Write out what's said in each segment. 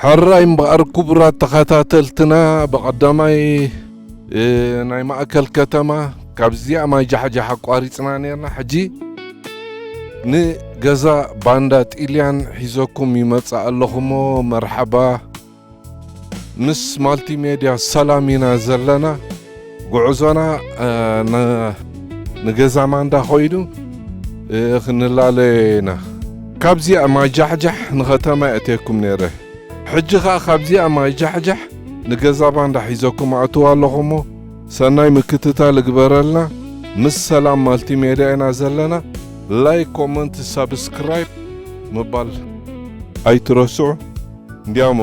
ሕራይ እምበኣር ክቡራት ተኸታተልትና፣ ብቐዳማይ፣ እ፣ ናይ ማእከል ከተማ ካብዚኣ ማይ ጃሕጃሕ ኣቋሪጽና ኔርና። ሕጂ ንገዛ ባንዳ ጢልያን ሒዘኩም ይመጽእ ኣለኹሞ። መርሓባ። ምስ ማልቲሜድያ ሰላም ኢና ዘለና። ጉዕዞና፣ እ፣ ን-፣ ንገዛ ማንዳ ኮይኑ፣ እ፣ ክንላለዮ ኢና። ካብዚኣ ማይ ጃሕጃሕ ንኸተማ የእትየኩም ነይረ። ሕጂ ኸኣ ካብዚኣ ማይ ጃሕጃሕ ንገዛ ባንዳ ሒዘኩም ኣእትዋ ኣለኹ እሞ፣ ሰናይ ምክትታል እግበረልና። ምስ ሰላም ማልቲሜድያ ኢና ዘለና። ላይክ፣ ኮመንት፣ ሳብስክራይብ ምባል ኣይትረስዑ። እንዲያሞ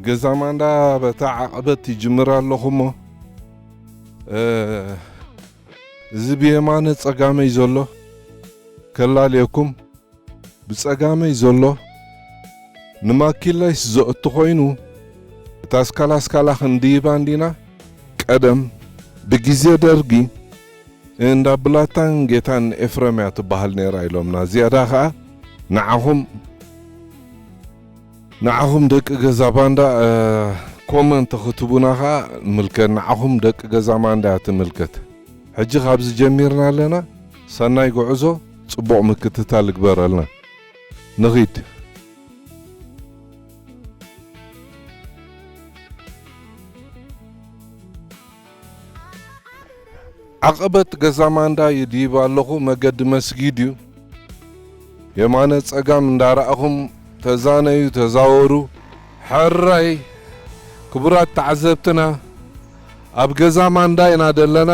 ገዛ ማንዳ በታ ዓቐበት ይጅምር ኣለኹ እሞ፣ እ፣ እዚ ብየማነ ጸጋመይ ዘሎ ከላልየኩም፣ ብጸጋመይ ዘሎ ንማኪላይስ ዘእቱ ኮይኑ፣ እታ ስካላ ስካላ ክንድይባ እንዲና። ቀደም ብግዜ ደርጊ እንዳ ብላታን ጌታን ኤፍረም እያ ትበሃል ነይራ ኢሎምና። ዝያዳ ኸኣ ንዓኹም፣ ንዓኹም ደቂ ገዛ ባንዳ፣ እ፣ ኮመንት ክትቡና ኸኣ ንምልከት። ንዓኹም ደቂ ገዛ ማንዳ እያ ትምልከት። ሕጂ ካብዚ ጀሚርና ኣለና። ሰናይ ጉዕዞ፣ ጽቡቕ ምክትታል እግበረልና። ንኺድ። ዓቐበት ገዛ ማንዳ ይድይብ ኣለኹ፣ መገዲ መስጊድ እዩ። የማነ ጸጋም እንዳረኣኹም ተዛነዩ፣ ተዛወሩ። ሕራይ ክቡራት ተዓዘብትና፣ ኣብ ገዛ ማንዳ ኢና ደለና።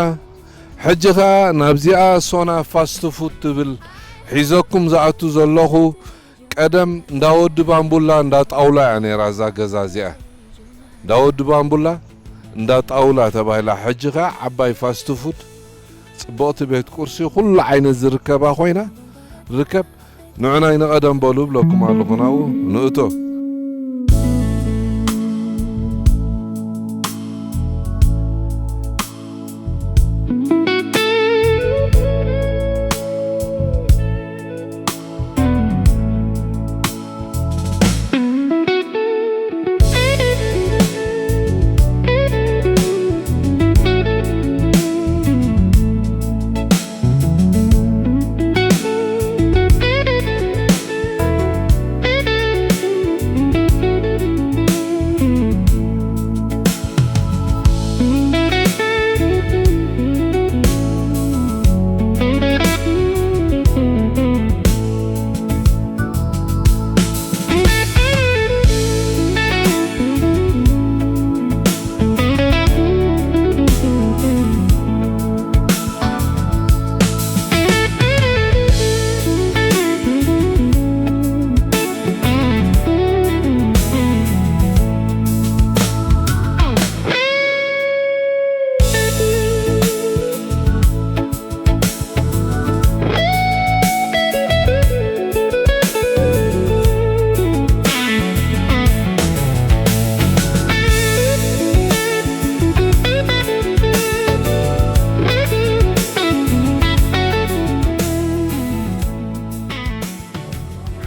ሕጂ ኸኣ ናብዚኣ ሶና ፋስት ፉድ ትብል ሒዘኩም ዝኣቱ ዘለኹ፣ ቀደም እንዳ ወዲ ባምቡላ እንዳ ጣውላ እያ ነይራ እዛ ገዛ እዚኣ። እንዳ ወዲ ባምቡላ እንዳ ጣውላ ተባሂላ፣ ሕጂ ኸኣ ዓባይ ፋስት ፉድ፣ ጽብቕቲ ቤት ቁርሲ፣ ኩሉ ዓይነት ዝርከባ ኮይና ርከብ። ንዑናይ ንቐደም በሉ እብለኩም ኣለኹ፣ ናብኡ ንእቶ።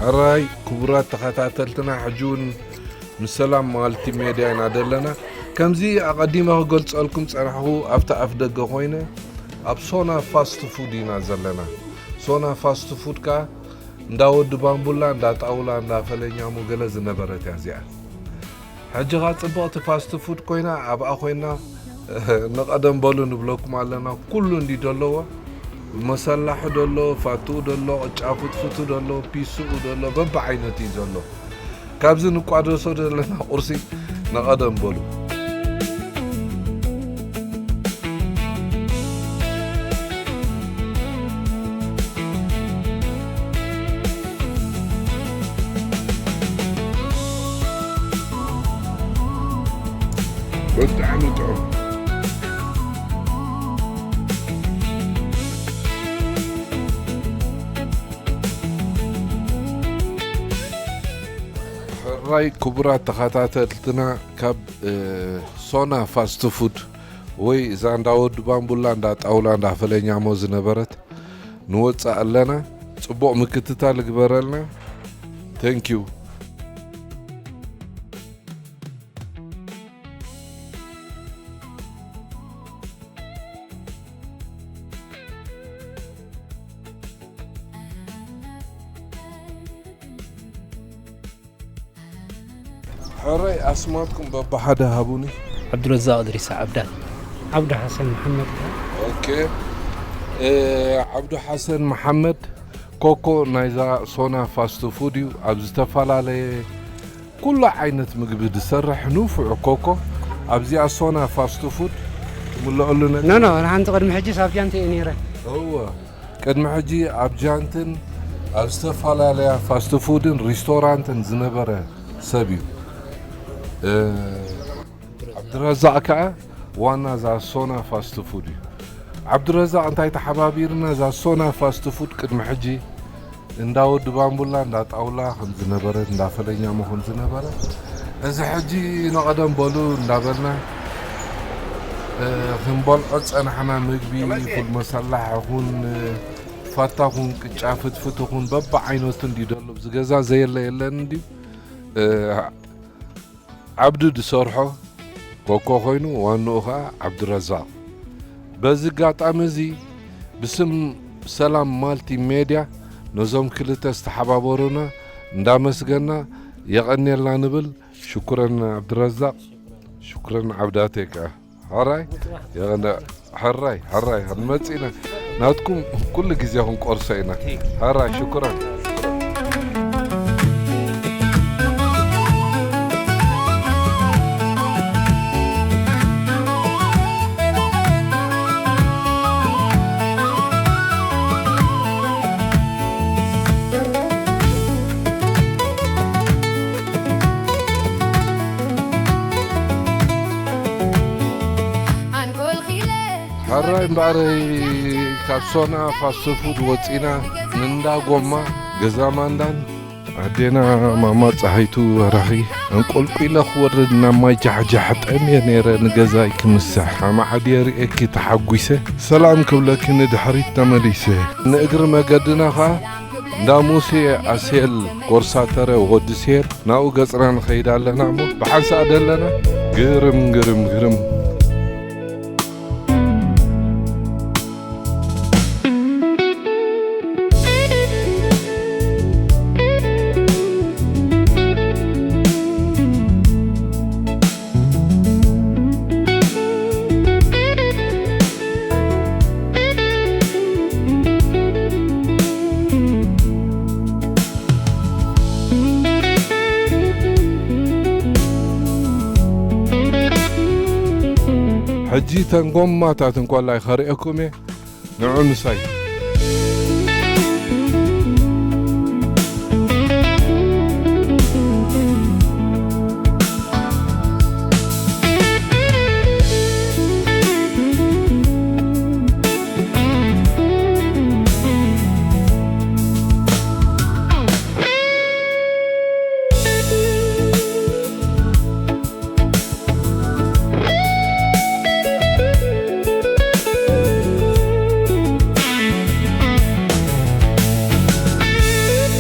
ሕራይ ክቡራት ተኸታተልትና፣ ሕጂ እውን ምስ ሰላም ማልቲ ሜድያ ኢና ዘለና። ከምዚ ኣቐዲመ ክገልጸልኩም ጸናሕኩ፣ ኣብቲ ኣፍ ደገ ኮይነ ኣብ ሶና ፋስት ፉድ ኢና ዘለና። ሶና ፋስት ፉድ ከኣ እንዳ ወዲ ባምቡላ፣ እንዳ ጣውላ፣ እንዳ ፈለኛሙ ገለ ዝነበረት እያ እዚኣ። ሕጂ ኸኣ ጽብቕቲ ፋስት ፉድ ኮይና፣ ኣብኣ ኮይና ንቐደም በሉ ንብለኩም ኣለና። ኩሉ እንዲ ደለዎ፣ መሰላሑ ደሎ፣ ፋትኡ ደሎ፣ ቅጫ ፍትፍቱ ደሎ፣ ፒስኡ ደሎ፣ በብዓይነቱ እዩ ዘሎ። ካብዚ ንቋደሶ ዘለና ቁርሲ ንቐደም በሉ። ብጣዕሚ ጥዑም። ሕራይ ራይ ክቡራት ተኸታተልትና፣ ካብ እ፣ ሶና ፋስት ፉድ ወይ እዛ እንዳ ወዲ ባምቡላ፣ እንዳ ጣውላ፣ እንዳ ፈለኛሞ ዝነበረት ንወፅእ ኣለና። ፅቡቕ ምክትታል ግበረልና። Thank you። ሕራይ ኣስማትኩም በብሓደ ሃቡኒ። ዓብዱረዛቕ እድሪስ ዓብዳን። ዓብዱ ሓሰን መሓመድ። ኦኬ። እ፣ ዓብዱ ሓሰን መሓመድ ኮኮ ናይዛ ሶና ፋስት ፉድ እዩ። ኣብ ዝተፈላለየ ኩሉ ዓይነት ምግቢ ዝሰርሕ ንፉዕ ኮኮ ኣብዚኣ ሶና ፋስት ፉድ ትምልአሉ ነገር። ኖ፣ ኖ፣ ንሓንቲ ቅድሚ ሕጂ ሳብ ጃንተ እየ ነይረ። እወ፣ ቅድሚ ሕጂ ኣብ ጃንትን ኣብ ዝተፈላለያ ፋስት ፉድን ሪስቶራንትን ዝነበረ ሰብ እዩ። እ፣ ዓብድረዛቕ ከኣ ዋና እዛ ሶና ፋስት ፉድ እዩ። ዓብድረዛቕ እንታይ ተሓባቢርና፣ እዛ ሶና ፋስት ፉድ ቅድሚ ሕጂ እንዳ ወዲ ባምቡላ፣ እንዳ ጣውላ ከም ዝነበረ፣ እንዳ ፈለኛሞ ከም ዝነበረ፣ እዚ ሕጂ ንቐደም በሉ እንዳበልና፣ እ፣ ክንበልዖ ዝጸናሕና ምግቢ፣ ፉል መሰላሕ ይኹን፣ እ፣ ፋታ ይኹን፣ ቅጫ ፍትፍት ይኹን፣ በብዓይነቱ እንድዩ ደሎ። ኣብዚ ገዛ ዘየለ የለን እንድዩ። እ፣ ዓብዱ ዝሰርሖ ኮኮ ኮይኑ፣ ዋንኡ ኸዓ ዓብዱረዛቕ። በዚ ኣጋጣሚ እዚ ብስም ሰላም ማልቲ ሜድያ ነዞም ክልተ ዝተሓባበሩና እንዳመስገና የቐንየልና ንብል። ሽኩረን ዓብዱረዛቕ፣ ሽኩረን ዓብዳቴ ከኣ። ሕራይ የቐነ-፣ ሕራይ፣ ሕራይ፣ ክንመጽእ ኢና። ናትኩም ኩሉ ግዜ ክንቆርሶ ኢና። ሕራይ፣ ሽኩረን። ሕራይ እምበኣረይ፣ ካብ ሶና ፋስት ፉድ ወፂና ንእንዳ ጎማ ገዛ ማንዳን ኣዴና ማማ ፀሃይቱ በራኺ ኣንቆልቂለ ክወርድ ናብ ማይ ጃሕጃሕ ጠምየ ነይረ ንገዛይ ክምስሕ። ኣማዕድየ ርእየኪ ተሓጒሰ ሰላም ክብለኪ ንድሕሪት ተመሊሰ። ንእግሪ መገድና ኸኣ እንዳ ሙሴ ኣሴል ጎርሳተረ ወዲ ሴር ናብኡ ገጽና ንኸይድ ኣለና እሞ ብሓንሳእ ደለና። ግርም፣ ግርም፣ ግርም። ሕጂ ተን ጎማታት እንኳላይ ከርእየኩም እየ። ንዑ ምሳይ።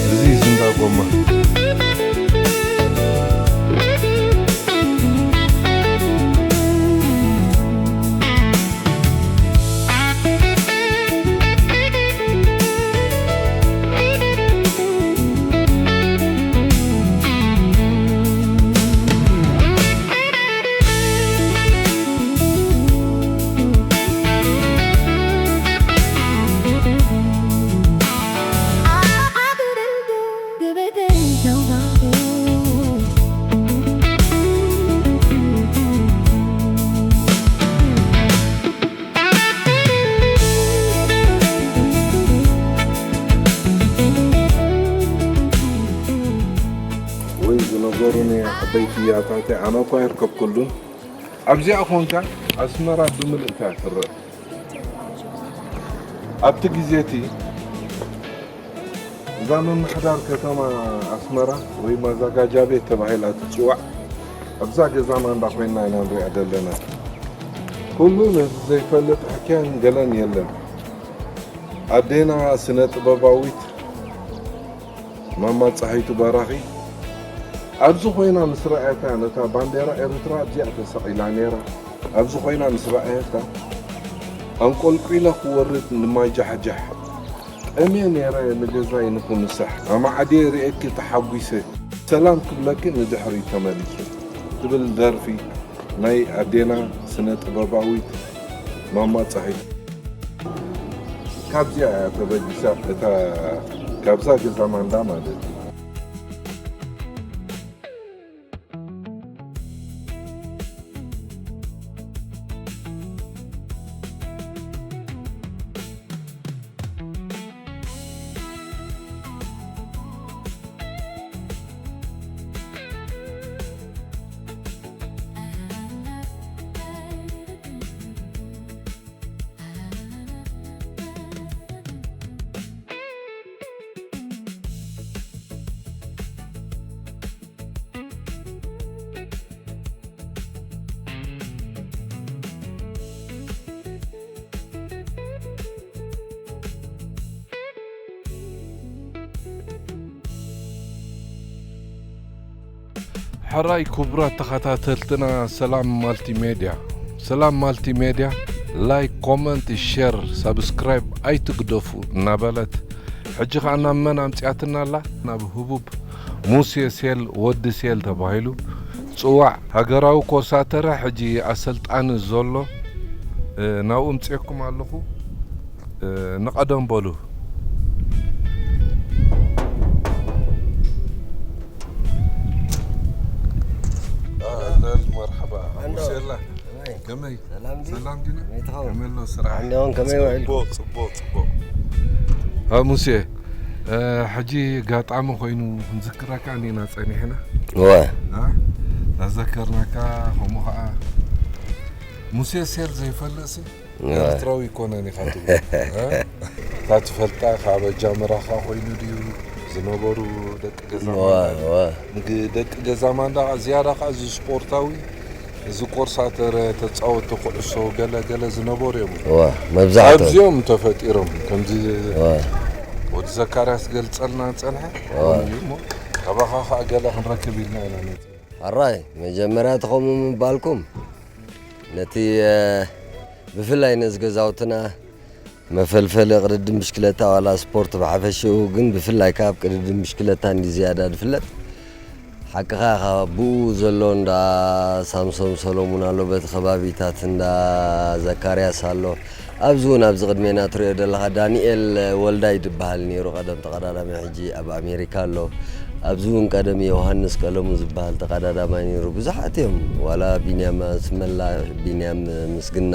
እዚ ዝንዳ ጎማ። ወይ ዝነገሩኒ ዓበይቲ ያታተይ ኣነ እኳ ኣይርከብኩሉን። ኣብዚኣ ኾንካ ኣስመራ ብምልእታ ትረአ። ኣብቲ ግዜ እቲ እዛ ምምሕዳር ከተማ ኣስመራ ወይ ማዛጋጃ ቤት ተባሂላ ትጽዋዕ ኣብዛ ገዛ ማንዳ ኮይና ኢና ንሪኣ ዘለና። ኩሉ ነዚ ዘይፈልጥ ሕክያን ገለን የለን። ኣዴና ስነ ጥበባዊት ማማ ጸሃይቱ ባራኺ ኣብዚ ኮይና ምስ ረኣየታ፣ ነታ ባንዴራ ኤርትራ ኣብዚኣ ተሰቒላ ነይራ፣ ኣብዚ ኮይና ምስ ረኣየታ፣ ኣንቆልቂለ ክወርድ ንማይ ጃሕጃሕ ጠምየ ነይረ፣ ንገዛይ ንኽምሳሕ። ማማ ዓድየ ርእየኪ ተሓጒሰ፣ ሰላም ክብለኪ ንድሕሪት ተመሊሰ፣ ትብል ደርፊ ናይ ኣዴና ስነ ጥበባዊት ማማ ጸሃይቱ። ካብዚኣ እያ ተበጊሳ፣ እታ፣ ካብዛ ገዛ ማንዳ ማለት እዩ። ሕራይ ክቡራት ተኸታተልትና ሰላም ማልቲሜድያ። ሰላም ማልቲሜድያ፣ ላይክ፣ ኮመንት፣ ሼር፣ ሳብስክራይብ ኣይትግደፉ እናበለት፣ ሕጂ ኸኣ ናብ መን ኣምጺኣትና ኣላ? ናብ ህቡብ ሙሴ ሴል፣ ወዲ ሴል ተባሂሉ ጽዋዕ ሃገራዊ ኮሳተረ፣ ሕጂ ኣሰልጣኒ ዘሎ፣ እ፣ ናብኡ እምጽኤኩም ኣለኹ። እ፣ ንቐደም በሉ። ኣህለን መርሐባ። ኣንዶ። ሙሴላ። ከመይ? ከመይ? ሰላም ድዩ? ሰላም ዲና? ከመይ ትኸውን? ከመይ ኣሎ ስራሕ? ዓንዲ እውን ከመይ ውዒልኩም? ጽቡቕ፣ ጽቡቕ፣ ጽቡቕ። አ፣ ሙሴ፣ እ፣ ሕጂ ኣጋጣሚ ኮይኑ ክንዝክረካ እንዲና ጸኒሕና። እወ። እ? እናዘከርናካ፣ ከምኡ ኸዓ ሙሴ ሴል ዘይፈልጥሲ እወ። ኤርትራዊ ኣይኮነን ኢኻ ትብሎ። እ? እታ ትፈልጣ ካብ ኣጃምራኻ ኮይኑ ድዩ ዝነበሩ ደቂ ገዛ እወ፣ ማንዳ? እወ። ንግ-፣ ደቂ ገዛ ማንዳ ዝያዳ ኸዓ እዚ ስፖርታዊ፣ እዚ ቆርሳተረ፣ ተጻወትቲ ኩዕሶ፣ ገለ ገለ ዝነበሩ እዮም። እወ፣ መብዛሕትኦም። ኣብዚኦም ተፈጢሮም፣ ከምዚ እወ። ወዲ ዘካርያስ ገልጸልና ጸንሐ። እወ። እዩ እሞ፣ ካባኻ ኸዓ ገለ ክንረክብ ኢልና ኢና መጺና። ሕራይ፣ መጀመርያ እቲ ከምኡ ምባልኩም፣ ነቲ፣ እ፣ ብፍላይ ነዚ ገዛውትና መፈልፈሊ ቅድድም ብሽክለታ ዋላ ስፖርት ብሓፈሽኡ፣ ግን ብፍላይ ካብ ቅድድም ብሽክለታ እንዲ ዝያዳ ዝፍለጥ። ሓቅኻ ኢኻ፣ ብኡ ዘሎ እንዳ ሳምሶም ሰሎሙን ኣሎ፣ በቲ ከባቢታት እንዳ ዘካርያስ ኣሎ። ኣብዚ እውን ኣብዚ ቅድሜና ትሪኦ ዘለኻ ዳንኤል ወልዳይ ዝበሃል ነይሩ ቀደም ተቐዳዳማይ፣ ሕጂ ኣብ ኣሜሪካ ኣሎ። ኣብዚ እውን ቀደም ዮሃንስ ቀለሙ ዝበሃል ተቐዳዳማይ ነይሩ። ብዙሓት እዮም። ዋላ ቢንያም ኣስመላ፣ ቢንያም ምስግና፣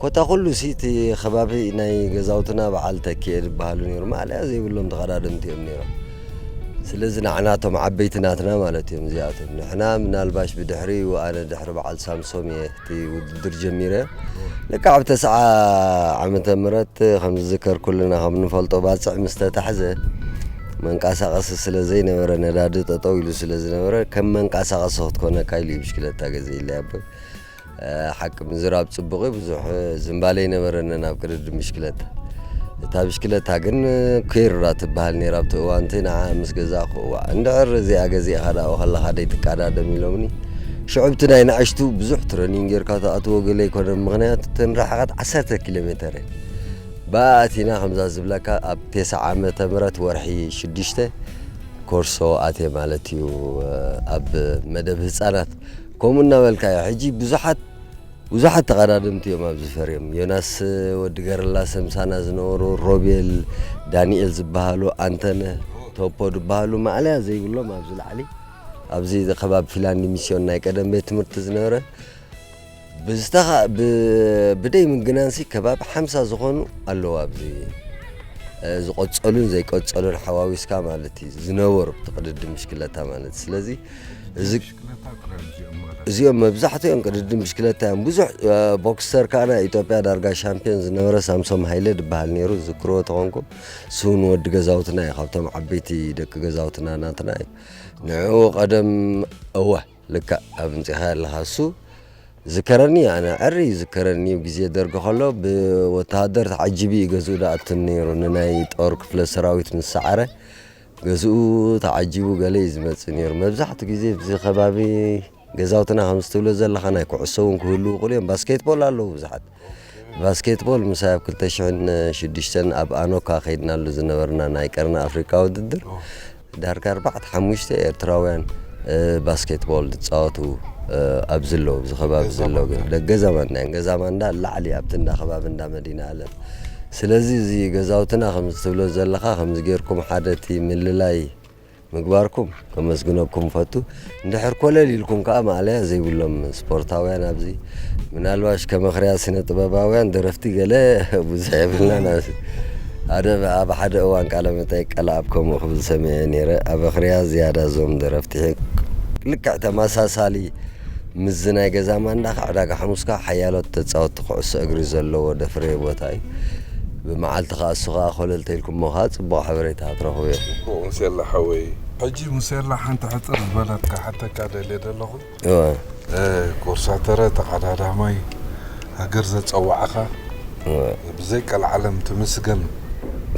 ኮታ ኩሉ ሲ እቲ ከባቢ ናይ ገዛውትና በዓል ተኪኤ ዝበሃሉ ነይሩ። ማእለያ ዘይብሎም ተቐዳደምቲ እዮም ነይሮም። ስለዚ ንዓና እቶም ዓበይቲ ናትና ማለት እዮም እዚኣቶም። ንሕና ምናልባሽ ብድሕሪኡ ኣነ ድሕሪ በዓል ሳምሶም እየ እቲ ውድድር ጀሚረ። ልክዕ ኣብ ተስዓ ዓመተ ምህረት ከም ዝዝከር ኩልና ከም ንፈልጦ ባጽዕ ምስ ተታሕዘ መንቀሳቐሲ ስለ ዘይነበረ ነዳዲ ጠጠው ኢሉ ስለ ዝነበረ ከም መንቀሳቐሲ ክትኮነካ ኢሉ እዩ ብሽክለታ ገዚእለይ ኣቦይ። እ፣ ሓቂ ምዝራብ ጽቡቕ እዩ፣ ብዙሕ ዝንባለ ኣይነበረንን ኣብ ቅድድም ብሽክለታ። እታ ብሽክለታ ግን ኬሩራ ትበሃል ነይራ ኣብቲ እዋንቲ፣ ንዓ ምስ ገዛእኩ፣ እዋእ፣ እንድሕር እዚኣ ገዚእኻ ደኣ ከለኻ ደይትቀዳደም ኢሎምኒ። ሽዑ ብቲ ናይ ንኣሽቱ ብዙሕ ትረኒንግ ጌርካ ትኣትዎ ገለ ኣይኮነን፣ ምኽንያቱ እተን ርሕቐት ዓሰርተ ኪሎ ሜተር እየን። ብኣ ኣቲና ከምዛ ዝብለካ ኣብ ተስዓ ዓመተ ምህረት ወርሒ ሽዱሽተ ኮርሶ ኣትየ ማለት እዩ፣ ኣብ መደብ ህጻናት። ከምኡ እናበልካ እዩ። ሕጂ ብዙሓት፣ ብዙሓት ተቐዳደምቲ እዮም ኣብዚ ፈርዮም። ዮናስ ወዲ ገረላሰ ምሳና ዝነበሩ፣ ሮቤል፣ ዳንኤል ዝበሃሉ፣ ኣንተነህ፣ ቶፖ ዝበሃሉ ማእለያ ዘይብሎም ኣብዚ ላዕሊ፣ ኣብዚ ከባቢ ፊላንዲ ሚስዮን ናይ ቀደም ቤት ትምህርቲ ዝነበረ፣ ብዝተኻ-፣ ብ-፣ ብደይ ምግናንሲ ከባቢ ሓምሳ ዝኾኑ ኣለዉ ኣብዚ፣ እ፣ ዝቐጸሉን ዘይቀጸሉን ሓዋዊስካ ማለት እዩ ዝነበሩ፣ እቲ ቅድድም ብሽክለታ ማለት። ስለዚ እዚ እዚኦም መብዛሕትኦም ቅድድም ብሽክለታ እዮም። ብዙሕ ቦክስተር ከዓ ናይ ኢትዮጵያ ዳርጋ ሻምፒዮን ዝነበረ ሳምሶም ሃይለ ዝበሃል ነይሩ፣ ዝክርዎ ተኾንኩም። እሱ እውን ወዲ ገዛውትና እዩ፣ ካብቶም ዓበይቲ ደቂ ገዛውትና ናትና እዩ። ንዕኡ ቀደም እወ ልክዕ ኣብ ምንጺኻ ኣለኻ። እሱ ዝከረኒ፣ ኣነ ዕሪ ዝከረኒ፣ ግዜ ደርጊ ከሎ ብወተሃደር ተዓጂቡ እዩ ገዝኡ ደኣትን ነይሩ። ንናይ ጦር ክፍለ ሰራዊት ምስ ሰዓረ ገዝኡ ተዓጂቡ ገለ እዩ ዝመጽእ ነይሩ። መብዛሕትኡ ግዜ ኣብዚ ከባቢ ገዛውትና ከም ዝትብሎ ዘለኻ ናይ ኩዕሶ እውን ክህልዉ ይኽእሉ እዮም። ባስኬትቦል ኣለዉ ብዙሓት። ባስኬትቦል ምሳይ ኣብ ክልተ ሽሕን ሽዱሽተን ኣብ ኣኖካ ከይድናሉ ዝነበርና ናይ ቀርኒ ኣፍሪቃ ውድድር ዳርጋ ኣርባዕተ ሓሙሽተ ኤርትራውያን ባስኬትቦል ዝፃወቱ ኣብዚ ኣለዉ፣ ኣብዚ ከባቢ ዘለዉ። ገዛ ማንዳ እዮም። ገዛ ማንዳ ላዕሊ ኣብቲ እንዳ ከባቢ እንዳ መዲና ኣለም። ስለዚ እዚ ገዛውትና ከምዚ ትብሎ ዘለኻ ከምዚ ጌርኩም ሓደ እቲ ምልላይ ምግባርኩም ከመስግነኩም ፈቱ። እንድሕር ኮለል ኢልኩም ከዓ ማእለያ ዘይብሎም ስፖርታውያን ኣብዚ ምናልባሽ ከመኽርያ ስነ ጥበባውያን ደረፍቲ ገለ ብዙሕ የብልናን። ኣብዚ ሓደ ኣብ ሓደ እዋን ቃለ መጠይቅ ቀለኣብ ከምኡ ክብል ሰሚዐ ነይረ። ኣብ ኣኽርያ ዝያዳ እዞም ደረፍቲ ልክዕ ተመሳሳሊ ምስዚ ናይ ገዛ ማንዳኻ ዕዳጋ ሓሙስካ ሓያሎት ተጻወትቲ ኩዕሶ እግሪ ዘለዎ ደፍረየ ቦታ እዩ። ብመዓልቲ ከኣ እሱ ከኣ ኮለል ተይልኩሞ ከኣ ጽቡቕ ሓበሬታ ክትረኽቡ ኢኹም። ጽቡቕ ሙሴላ ሓወይ። ሕጂ ሙሴላ ሓንቲ ሕጽር ዝበለትካ ሓተካ ደልየ ዘለኹ። እወ። እ፣ ኮርሳተረ ተቐዳዳማይ ሃገር ዘጸዋዕኻ እወ። ብዘይ ቀልዓለም ትምስገን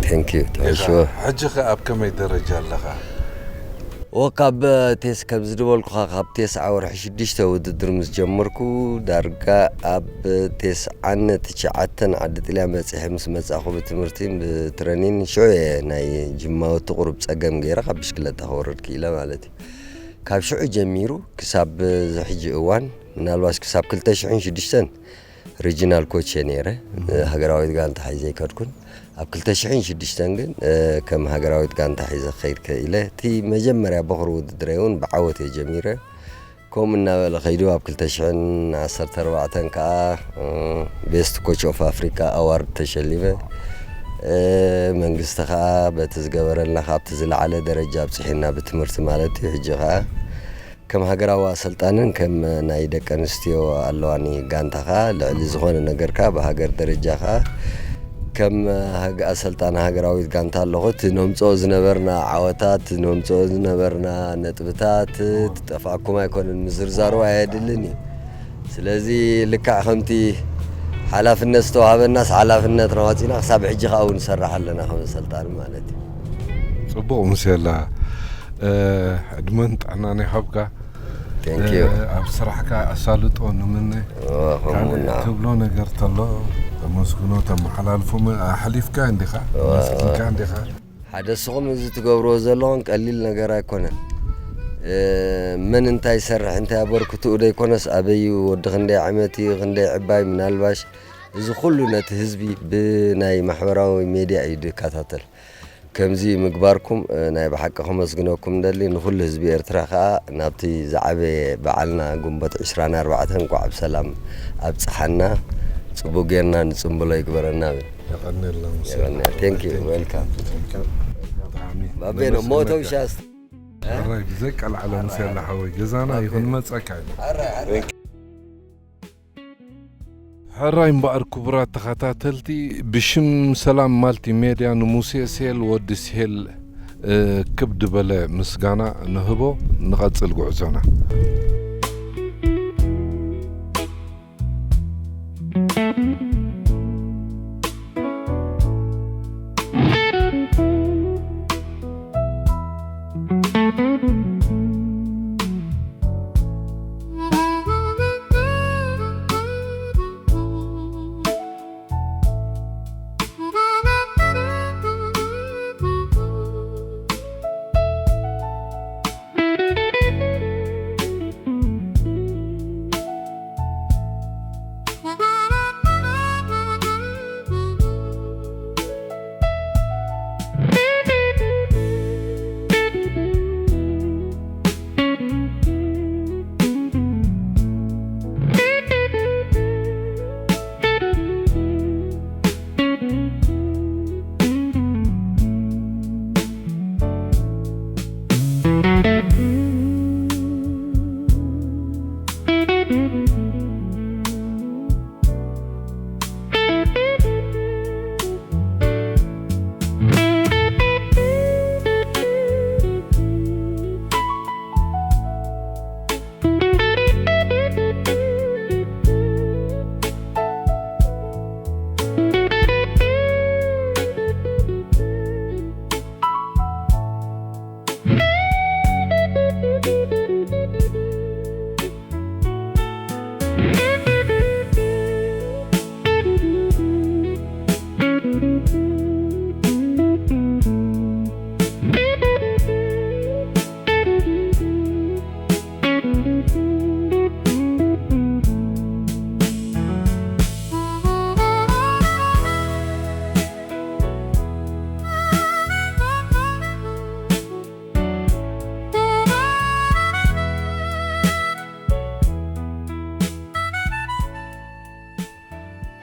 Thank you። ኢኻ። ተሕሽወ። ሕጂ ኸ ኣብ ከመይ ደረጃ ኣለኻ? ወ ካብ ቴስ ከም ዝድበልኩኻ ካብ ቴስዓ ወርሒ ሽዱሽተ ውድድር ምስ ጀመርኩ ዳርጋ ኣብ ቴስዓን ትሽዓተን ዓዲ ጥልያን በጺሐ ምስ መጻኹ ብትምህርቲን ብትረኒን ሽዑ እየ ናይ ጅማወቲ ቁሩብ ጸገም ገይረ ካብ ብሽክለታ ክወርድ ክኢለ ማለት እዩ። ካብ ሽዑ ጀሚሩ ክሳብ እዚ ሕጂ እዋን ምናልባሽ ክሳብ ክልተ ሽሕን ሽዱሽተን ሪጂናል ኮች እየ ነይረ። ሃገራዊት ጋንታ ሒዘ ኣይከድኩን። ኣብ ክልተ ሽሕን ሽዱሽተን ግን ከም ሃገራዊት ጋንታ ሒዘ ክኸይድ ክኢለ። እቲ መጀመርያ በኹሪ ውድድረይ እውን ብዓወት እየ ጀሚረ። ከምኡ እናበለ ከይዱ ኣብ ክልተ ሽሕን ዓሰርተ ኣርባዕተን ከዓ ቤስት ኮች ኦፍ ኣፍሪካ ኣዋርድ ተሸሊመ። መንግስቲ ከዓ በቲ ዝገበረልና ካብቲ ዝለዓለ ደረጃ ኣብፅሒና ብትምህርቲ ማለት እዩ። ሕጂ ከዓ ከም ሃገራዊ ኣሰልጣንን ከም ናይ ደቂ ኣንስትዮ ኣለዋኒ ጋንታ ከዓ ልዕሊ ዝኾነ ነገር ከዓ ብሃገር ደረጃ ከዓ ከም ሃግ-፣ ኣሰልጣኒ ሃገራዊት ጋንታ ኣለኹ። እቲ ነምፅኦ ዝነበርና ዓወታት፣ እቲ ነምፅኦ ዝነበርና ነጥብታት፣ እቲ ጠፍኣኩም ኣይኮነን፣ ምዝርዛሩ ኣየድልን እዩ። ስለዚ ልክዕ ከምቲ ሓላፍነት ዝተዋሃበናስ ሓላፍነትና ዋፂና ክሳብ ሕጂ ከዓ እውን ንሰርሕ ኣለና ከም ኣሰልጣኒ ማለት እዩ። ጽቡቕ ሙሴላ፣ እ፣ ዕድመን ጥዕናን ይሃብካ። Thank you። እ፣ ኣብ ስራሕካ ኣሳልጦ ንምነ። ኦ፣ ከምኡ ካልእ እና። ትብሎ ነገር ተሎ፣ ተመስግኖ ተመሓላልፎ መ-፣ ኣሕሊፍካ እንዲኻ፣ ኦ። ተመስጊንካ እንዲኻ። ሓደ ንስኹም እዚ ትገብርዎ ዘለኹም ቀሊል ነገር ኣይኮነን። እ፣ መን እንታይ ይሰርሕ፣ እንታይ ኣበርክትኡ ደይኮነስ፣ ኣበይ እዩ፣ ወዲ ክንደይ ዓመት እዩ፣ ክንደይ ዕባይ፣ ምናልባሽ እዚ ኩሉ ነቲ ህዝቢ ብናይ ማሕበራዊ ሜድያ እዩ ዝከታተል። ከምዚ ምግባርኩም፣ እ፣ ናይ ብሓቂ ከመስግነኩም ደሊ። ንኹሉ ህዝቢ ኤርትራ ከኣ ናብቲ ዝዓበየ በዓልና ግንቦት ዕስራን ኣርባዕተን እንኳዕ ብሰላም ኣብጽሓና። ጽቡቅ ጌርና ንጽምብሎ ይግበረና ብል። የቐንየልና ሙሴ። የቐንየልና። Thank you። Thank you። Welcome። Thank you። ብጣዕሚ ባቤ ነው ነመስግነካ። ሞተው ሻስ። ሕራይ ብዘይ ቀልዓለ ሙሴ ኣላ ሓወይ ገዛና እዩ ክንመጸካ ኢና። ሕራይ እምበኣር ክቡራት ተኸታተልቲ፣ ብሽም ሰላም ማልቲ ሜድያ ንሙሴ ስሄል ወዲ ስሄል፣ እ፣ ክብ ዝበለ ምስጋና ንህቦ። ንቐጽል ጉዕዞና።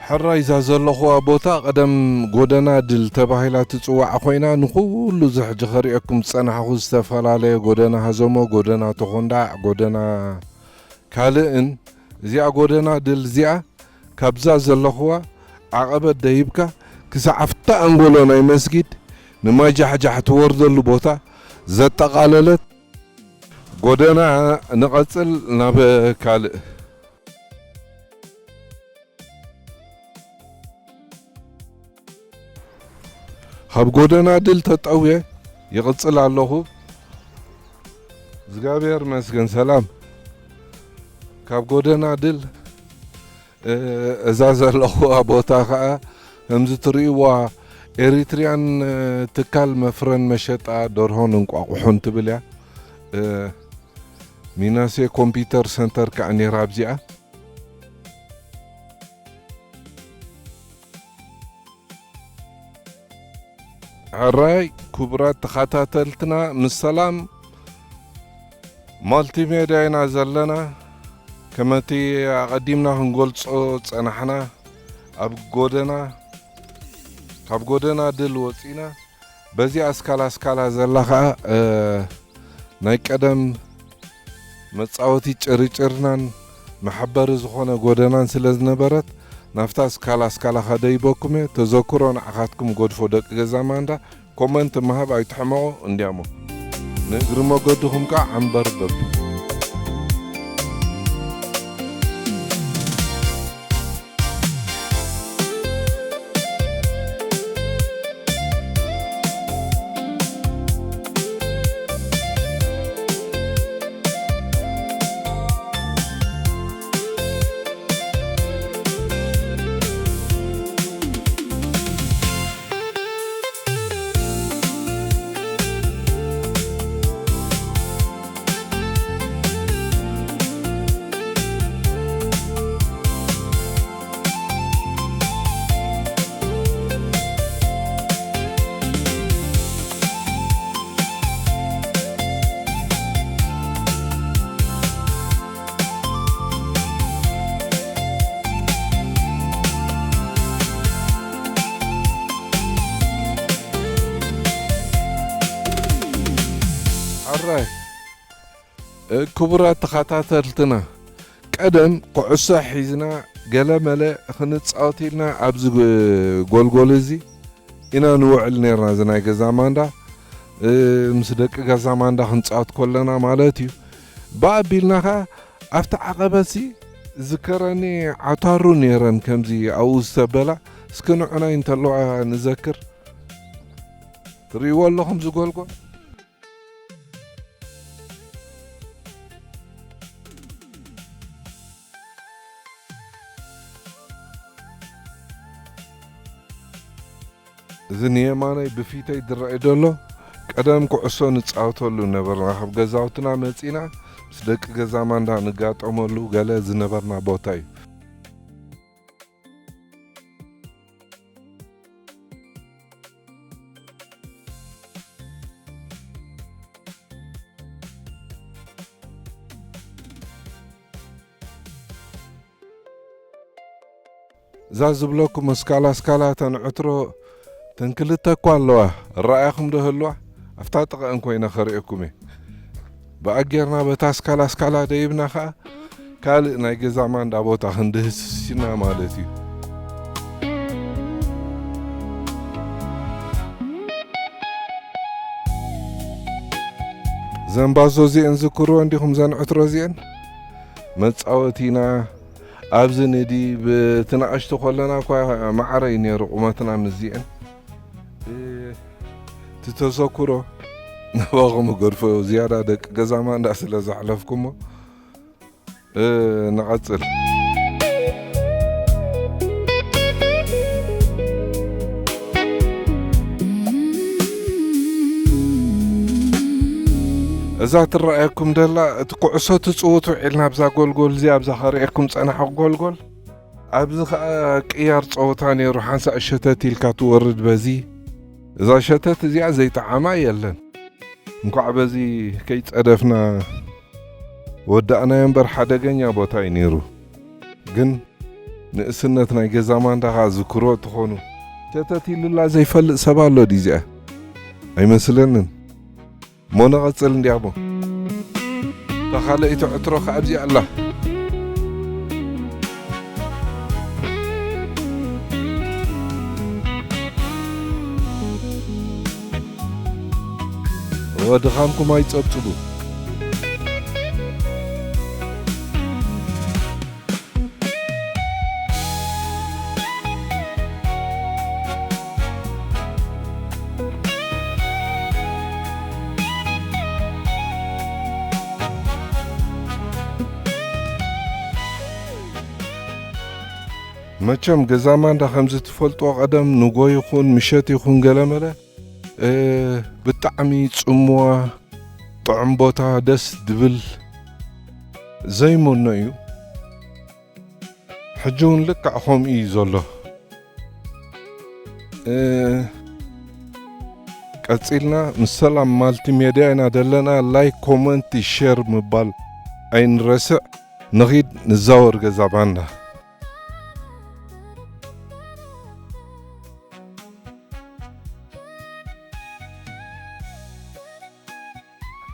ሕራይ እዛ ዘለኹዋ ቦታ ቀደም ጎደና ድል ተባሂላ ትጽዋዕ ኮይና፣ ንኹሉ እዚ ሕጂ ከርእየኩም ዝጸናሕኹ ዝተፈላለየ ጎደና ሃዘሞ፣ ጎደና ተኾንዳዕ፣ ጎደና ካልእን፣ እዚኣ ጎደና ድል እዚኣ ካብዛ ዘለኹዋ ዓቐበት ደይብካ ክሳዕ ኣብታ ኣንጎሎ ናይ መስጊድ ንማይ ጃሕጃሕ ትወርደሉ ቦታ ዘጠቓለለት ጎደና። ንቐጽል ናብ ካልእ። ካብ ጎደና ድል ተጠውየ ይቕጽል ኣለኹ። እግዚኣብሔር ይመስገን ሰላም። ካብ ጎደና ድል፣ እ፣ እዛ ዘለኹዋ ቦታ ኸኣ ከምዚ ትርእይዋ ኤሪትሪያን፣ እ፣ ትካል መፍረን መሸጣ ደርሆን እንቋቑሖን ትብል እያ። እ፣ ሚናሴ ኮምፒውተር ሰንተር ከኣ ነይራ ኣብዚኣ። ሕራይ ክቡራት ተኸታተልትና፣ ምስ ሰላም ማልቲሜድያ ኢና ዘለና። ከመቲ ኣቐዲምና ክንገልጾ ጸናሕና፣ ኣብ ጎደና፣ ካብ ጎደና ድል ወጺና፣ በዚ ኣስካላ ኣስካላ ዘላ ኸኣ፣ እ፣ ናይ ቀደም መጻወቲ ጭርጭርናን መሐበሪ ዝኾነ ጎደናን ስለ ዝነበረት፣ ናብታ ኣስካላ ኣስካላ ከደይበኩም እየ። ተዘክሮ ንዓኻትኩም ገድፎ ደቂ ገዛ ማንዳ፣ ኮመንት ምሃብ ኣይትሕመቑ እንዲያሞ። ንእግሪ መገድኹም ከኣ ዓንበር በሉ። ሕራይ፣ እ፣ ክቡራት ተኸታተልትና፣ ቀደም ኩዕሶ ሒዝና ገለ መለ ክንጻወት ኢልና ኣብዚ ጎ-፣ ጎልጎል እዚ ኢና ንውዕል ኔርና። እዚ ናይ ገዛ ማንዳ፣ እ፣ ምስ ደቂ ገዛ ማንዳ ክንጻወት ከለና ማለት እዩ። ብኣቢልና ኸኣ ኣብቲ ዓቐበትሲ ዝከረኒ ዓታሩ ኔረን ከምዚ ኣብኡ ዝተበላ። እስኪ ንዑናይ እንተለዋ ንዘክር። ትርእይዎ ኣለኹም ዝጎልጎል? እዚ ንየማነይ ብፊተይ ዝረኣይ ዘሎ ቀደም ኩዕሶ ንጻወተሉ ነበርና። ካብ ገዛውትና መጺና ምስ ደቂ ገዛ ማንዳ ንጋጠመሉ ገለ ዝነበርና ቦታ እዩ። እዛ ዝብለኩም እስካላ እስካላ ተን ዕትሮ ተን ክልተ እኳ ኣለዋ። ረኣያኹም ዶ ህልዋ? ኣብታ ጥቓእን ኮይነ ከርእየኩም እየ። ብኣጌርና በታ እስካላ እስካላ ደይብና ኸኣ ካልእ ናይ ገዛ ማንዳ ቦታ ክንድህስስ ኢና ማለት እዩ። ዘን ባዞ እዚአን ዝክርወን ዲኹም ዘን ዕትሮ እዚአን? መጻወቲና ኣብዚ ንዲ ብትንኣሽቱ ከለና እኳ ማዕረ እዩ ነይሩ ቁመትና ምስዚአን። እ፣ እቲ ተዘክሮ ናባኹም እገድፎ ዝያዳ ደቂ ገዛ ማንዳ ስለ ዘሕለፍኩሞ። እ፣ ንቐጽል። እዛ ትረኣየኩም ደላ እቲ ኩዕሶ ትጽውቱ ዒልና ኣብዛ ጎልጎል እዚኣ ኣብዛ ከርእየኩም ጸናሕኩ ጎልጎል። ኣብዚ ኸኣ ቅያር ጸወታ ነይሩ። ሓንሳእ ሸተት ኢልካ ትወርድ በዚ። እዛ ሸተት እዚኣ ዘይጠዓማ የለን። እንኳዕ በዚ ከይጸደፍና ወዳእናዮ እምበር ሓደገኛ ቦታ እዩ ነይሩ። ግን ንእስነት ናይ ገዛ ማንዳ ከኣ ዝክሮ ትኾኑ። ሸተት ኢሉላ ዘይፈልጥ ሰብ ኣሎ ድዩ እዚኣ? ኣይመስለንን። እሞ ንቐጽል እንዲያሞ። እታ ካልኣይቲ ዕትሮ ከኣ ኣብዚኣ ኣላ። እወ፣ ድኻምኩም ኣይጸብጽቡ። መቸም ገዛ ማንዳ ከምዚ ትፈልጦ ቀደም ንጎ ይኹን ምሸት ይኹን ገለመለ፣ እ፣ ብጣዕሚ ጽምዋ፣ ጥዑም ቦታ፣ ደስ ድብል፣ ዘይመኖ እዩ። ሕጂ እውን ልክዕ ከምኡ እዩ ዘሎ። እ፣ ቀጺልና ምስ ሰላም ማልቲ ሜድያ ኢና ደለና። ላይክ፣ ኮመንት፣ ሼር ምባል ኣይንረስዕ። ንኺድ ንዛወር ገዛ ባንዳ።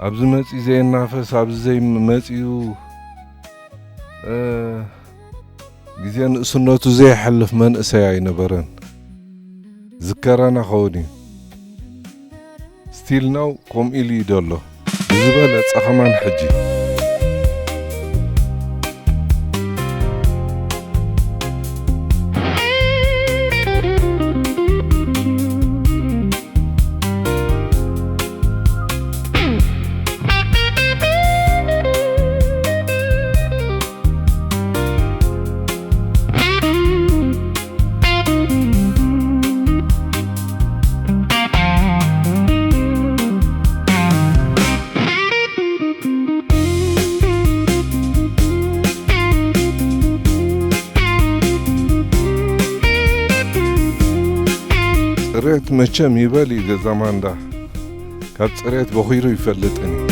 ኣብዚ መጺኡ ዘየናፈስ፣ ኣብዚ ዘይመጺኡ፣ እ፣ ግዜ ንእስነቱ ዘየሕልፍ መንእሰይ ኣይነበረን። ዝከረና ኸውን እዩ። ስቲል ናው ከምኡ ኢሉ እዩ ደሎ። ብዝበለጸ ከማን ሕጂ። ጽሬት መቸም ይበል እዩ ገዛ ማንዳ። ካብ ጽሬት በኺሩ ይፈልጥን እዩ።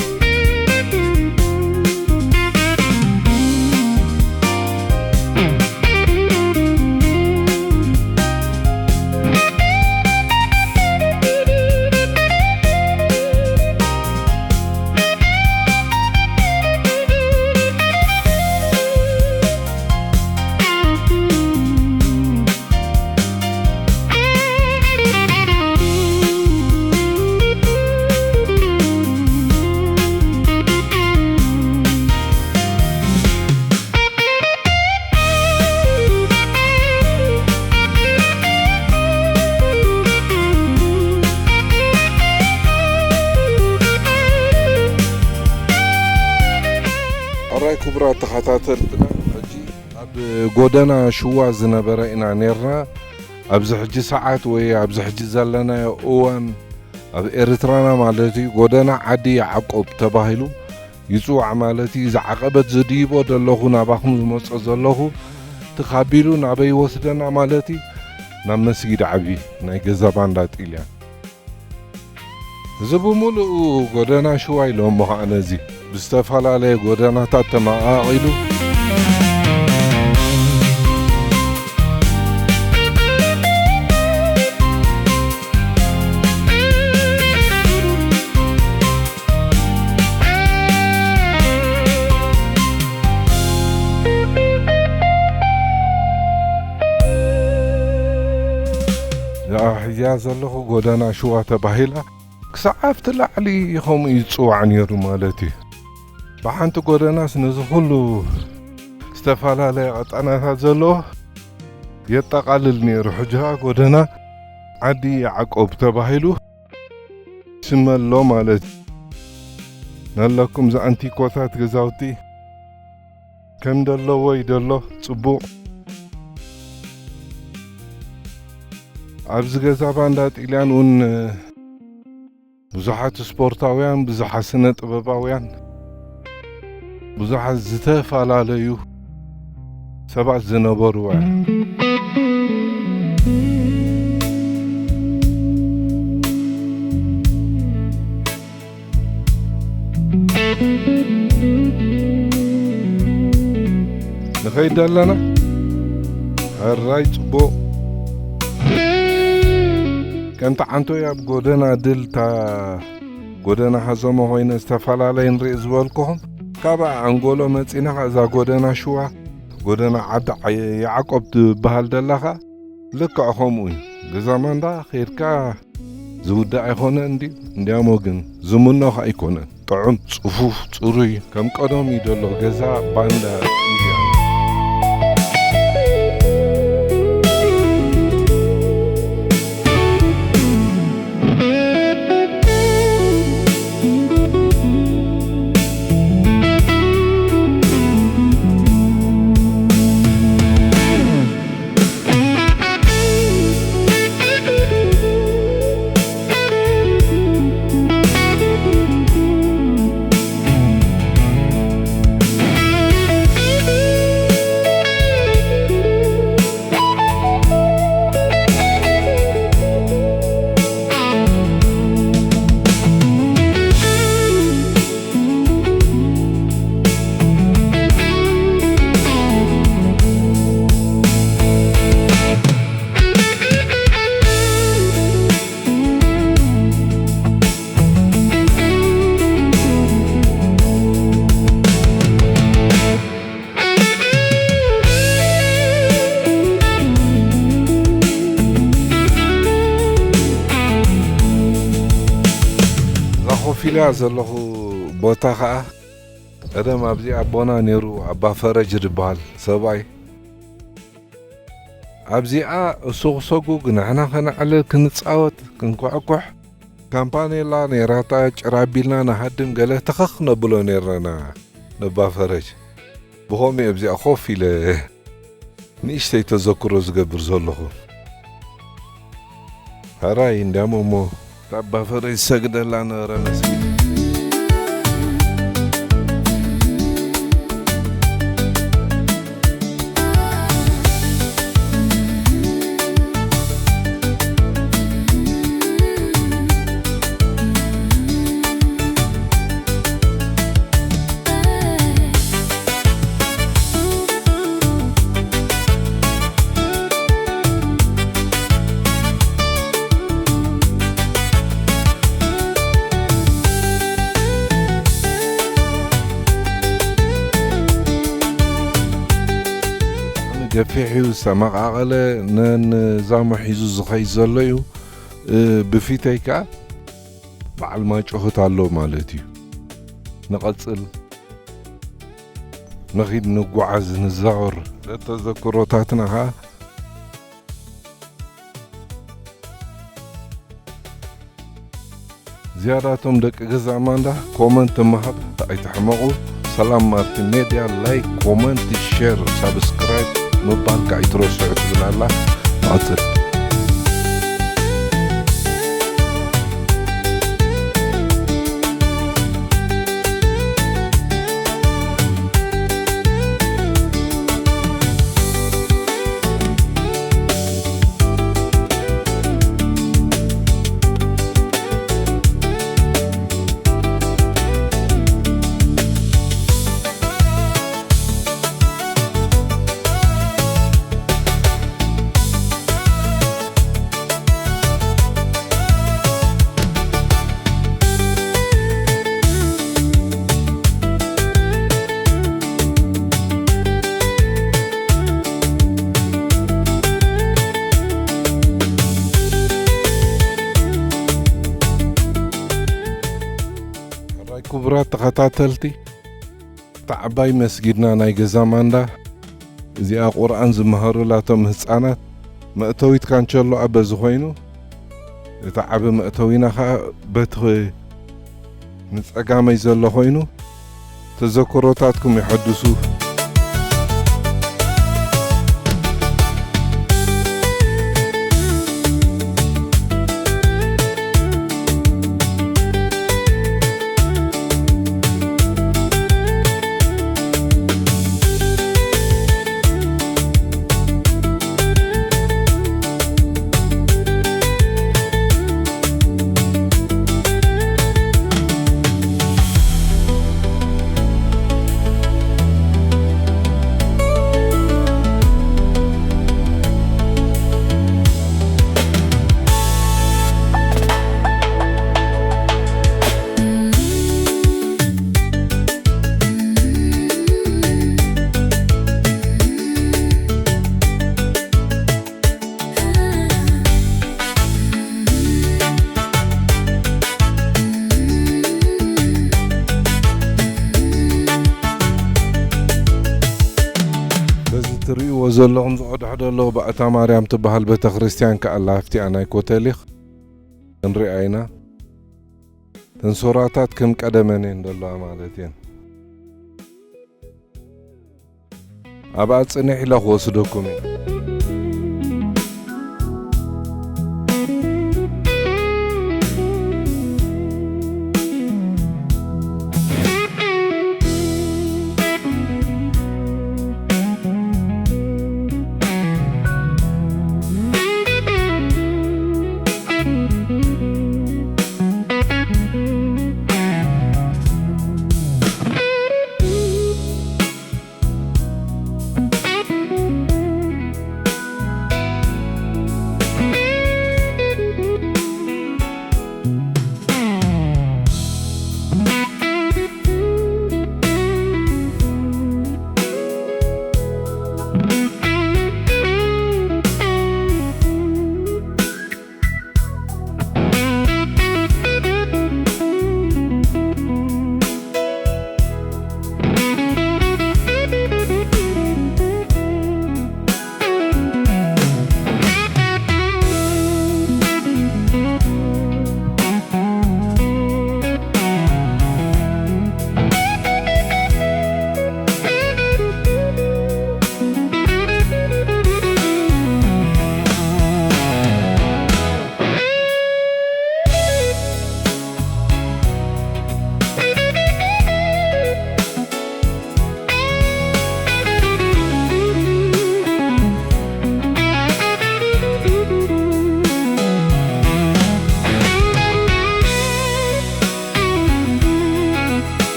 ሕራይ ክቡራት ተኸታተልትና፣ ሕጂ ኣብ ጎደና ሽዋ ዝነበረ ኢና ኔርና። ኣብዚ ሕጂ ሰዓት ወይ ኣብዚ ሕጂ ዘለናዮ እዋን ኣብ ኤርትራና ማለት እዩ፣ ጎደና ዓዲ ያዕቆብ ተባሂሉ ይጽዋዕ ማለት እዩ። እዚ ዓቐበት ዝድይቦ ዘለኹ፣ ናባኹም ዝመጾ ዘለኹ፣ እቲ ካቢሉ ናበይ ይወስደና ማለት እዩ? ናብ መስጊድ ዓቢ ናይ ገዛ ባንዳ ጢልያን። እዚ ብምሉኡ ጎደና ሽዋ ኢሎሞ ኸዓ ነዚ ብዝተፈላለየ ጎደናታት ተመቓቒሉ። እዛ ሒዝያ ዘለኹ ጎደና ሽዋ ተባሂላ ክሳዕ ኣብቲ ላዕሊ ከምኡ እዩ ዝጽዋዕ ነይሩ ማለት እዩ። ብሓንቲ ጎደናስ ነዚ ኩሉ ዝተፈላለየ ቀጠናታት ዘለዎ የጠቓልል ነይሩ። ሕጂ ኸኣ ጎደና ዓዲ ያዕቆብ ተባሂሉ ይስመ ኣሎ ማለት እዩ። ነለኩም ዝኣንቲኮታት ገዛውቲ ከም ደለዎ ይደሎ ጽቡቕ። ኣብዚ ገዛ ባንዳ ጢልያን እውን ብዙሓት ስፖርታውያን፣ ብዙሓት ስነ ጥበባውያን፣ ብዙሓት ዝተፈላለዩ ሰባት ዝነበርዋ እያ። ንኸይድ ኣለና። ሕራይ ጽቡቕ። ከምቲ ዓንቶይ ኣብ ጎደና ድልታ፣ ጎደና ሃዘሞ ኮይነ ዝተፈላለየ ንርኢ ዝበልኩኹም፣ ካብ ኣንጎሎ መጺና ኸኣ እዛ ጎደና ሽዋ፣ ጎደና ዓዲ ዓየ-፣ ያዕቆብ ትበሃል ደላ ኸኣ ልክዕ ከምኡ እዩ። ገዛ ማንዳ ኸይድካ ዝውዳእ ኣይኮነን እንድዩ፣ እንዲያሞ ግን ዝምኖ ኸኣ ኣይኮነን። ጥዑም፣ ጽፉፍ፣ ጽሩይ፣ ከም ቀደም እዩ ዘሎ ገዛ ባንዳ እንድያ። እዛ ኮፍ ኢለያ ዘለኹ ቦታ ኸኣ ቀደም ኣብዚኣ ኣቦና ነይሩ፣ ኣባ ፈረጅ ዝበሃል ሰብኣይ። ኣብዚኣ እሱ ክሰጉግ፣ ንሕና ከነዕልል፣ ክንጻወት፣ ክንኩሕኩሕ፣ ካምፓኔላ ነይራታ፣ ጭራ ኣቢልና ንሃድም፣ ገለ ተኸኽ ነብሎ ነይርና ነባ ፈረጅ። ብኸምኡ እየ ኣብዚኣ ኮፍ ኢለ ንእሽተይ ተዘክሮ ዝገብር ዘለኹ። ሕራይ እንዲያሞ እሞ፣ እታ ኣባ ፈረጅ ዝሰግደላ ነበረ መስጊድ። ብጣዕሚ ገፊሕ እዩ፣ ዝተመቓቐለ፣ ነንዛሙ ሒዙ ዝኸይድ ዘሎ እዩ። እ፣ ብፊተይ ከኣ በዓል ማጮኽት ኣሎ ማለት እዩ። ንቐጽል፣ ንኺድ፣ ንጓዓዝ፣ ንዛወር። ተዘክሮታትና ኸኣ ዝያዳቶም ደቂ ገዛ ማንዳ ኮመንት ምሃብ ኣይትሕመቑ። ሰላም ማልቲ ሜድያ፣ ላይክ፣ ኮመንት፣ ሼር፣ ሳብስክራይብ ምባልካ ኣይትረስዑ ትብል ኣላ። ንቐጽል። ሕራይ ክቡራት ተኸታተልቲ፣ እታ ዓባይ መስጊድና ናይ ገዛ ማንዳ፣ እዚኣ ቁርኣን ዝመሃሩላ እቶም ህጻናት መእተዊት ካንቸሎ ኣበ ዝኾይኑ፣ እቲ ዓቢ መእተዊና ኸኣ በቲ ንጸጋመይ ዘሎ ኮይኑ፣ ተዘክሮታትኩም የሐድሱ። ዘለኹም ዝቐድሖ ዘሎ ብኣታ ማርያም ትበሃል ቤተ ክርስቲያን ከኣላ ኣብቲኣ ናይ ኮተሊኽ ክንሪኣ ኢና። ተን ሶራታት ከም ቀደመን እየን ዘለዋ ማለት እየን። ኣብኣ ጽንሕ ኢለ ክወስደኩም እየ።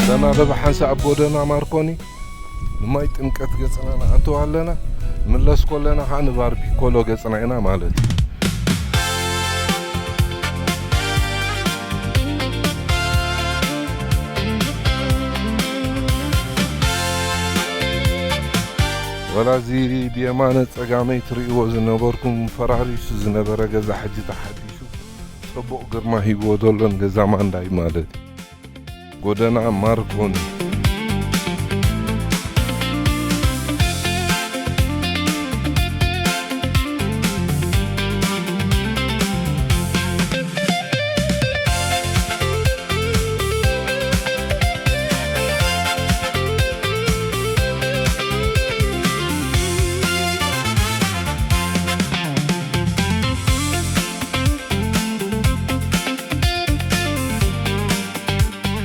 ዘናበበ ሓንሳእ ኣብ ጎደና ማርኮኒ ንማይ ጥምቀት ገጽና ንኣትው ኣለና። ምለስ ኮለና ኸዓ ንባር ፒኮሎ ገጽና ኢና ማለት እዩ። ወላ እዚ ብየማነ ጸጋመይ ትርእይዎ ዝነበርኩም ፈራሪሱ ዝነበረ ገዛ ሕጂ ተሓዲሱ ጽቡቕ ግርማ ሂብዎ ዘሎን ገዛ ማንዳ እዩ ማለት እዩ። ጎደና ማርኮኒ።